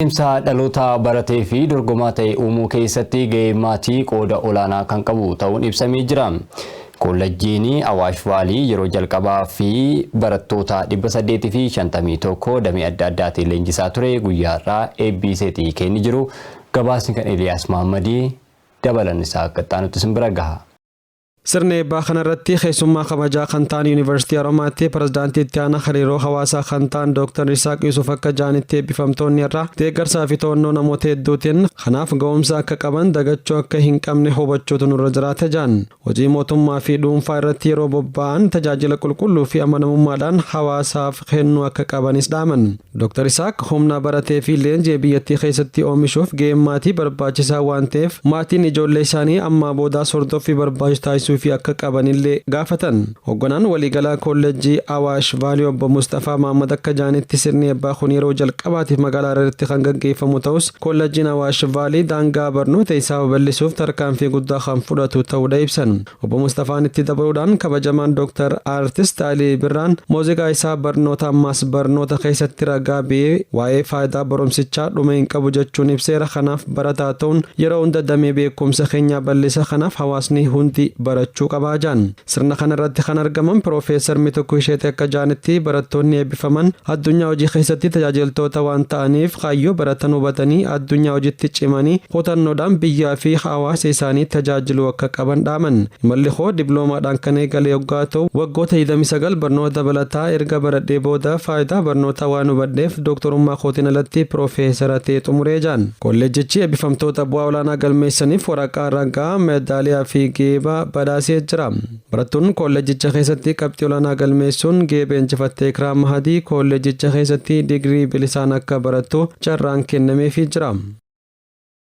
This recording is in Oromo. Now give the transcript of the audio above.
Adeemsa dhaloota baratee fi dorgomaa ta'e uumuu keessatti gaheen maatii qooda olaanaa kan qabu ta'uun ibsamee jira. Kollejjiin Awaash Vaalii yeroo jalqabaa fi barattoota 851 damee adda addaatiin leenjisaa ture guyyaa har'aa eebbiseeti kenni jiru. Gabaasni kan Eeliyaas Mahammadii dabalan isaa qaxxaanutti isin bira gaha. Sirna eebbaa kanarratti keessummaa kabajaa kan ta'an Yuunivarsiitii Haromaatti pirezidaantii itti aanaa hariiroo hawaasaa kan ta'an Dr. Isaaq Yusuf akka ja'anitti, eebbifamtoonni irraa deeggarsaa fi to'annoo namoota hedduutiin kanaaf ga'umsa akka qaban dagachuu akka hin qabne hubachuutu nurra jiraata ja'an. Hojii mootummaa fi dhuunfaa irratti yeroo bobba'an tajaajila qulqulluu fi amanamummaadhaan hawaasaaf kennuu akka qabanis dhaaman. Dr. Isaaq humna baratee fi leenjii biyyattii keessatti oomishuuf ga'een maatii barbaachisaa waan ta'eef, maatiin ijoollee isaanii ammaa boodaas hordoffii barbaachisu taasisuu fi akka qabanillee gaafatan. Hoogganaan waliigalaa Kolleejjii Awaash Vaalii obbo Mustafaa Mahammad akka ja'anitti, sirni eebbaa kun yeroo jalqabaatiif magaalaa Hararitti kan gaggeeffamu ta'us, Kolleejjiin Awaash Vaalii daangaa barnoota isaa babal'isuuf tarkaanfii guddaa kan fudhatu ta'uudha ibsan. Obbo Mustafaan itti dabaluudhaan, kabajamaan Dr. Aartist Alii Birraan muuziqaa isaa barnoota ammaas barnoota keessatti ragaa ba'ee waa'ee faayidaa barumsichaa dhuma hin qabu jechuun ibseera. Kanaaf barataa ta'uun yeroo hunda damee beekumsa keenyaa bal'isa. Kanaaf hawaasni hundi barachuu qabaa jaan. Sirna kanarratti kan argaman Piroofeesar Mitukuu Isheetee akka jaanitti, barattoonni eebbifaman addunyaa hojii keessatti tajaajiltoota waan ta'aniif, kaayyoo baratan hubatanii addunyaa hojiitti cimanii kutannoodhaan biyyaa fi hawaasa isaanii tajaajiluu akka qaban dhaaman. Imalli koo diploomaadhaan kan eegale yoggaa ta'u, waggoota 29 barnoota dabalataa erga baradhee booda faayidaa barnootaa waan hubadheef dooktorummaa kootiin alatti piroofeesara ta'ee xumuree jaan. Kolleejjichi eebbifamtoota bu'aa olaanaa galmeessaniif waraqaa ragaa, meedaaliyaa fi geeba badhaasee jira. Barattuun kolleejjicha keessatti qabxii olaanaa galmeessuun geeba injifattee Ikraam Mahadii kolleejjicha keessatti digirii bilisaan akka barattu carraan kennameefii jira.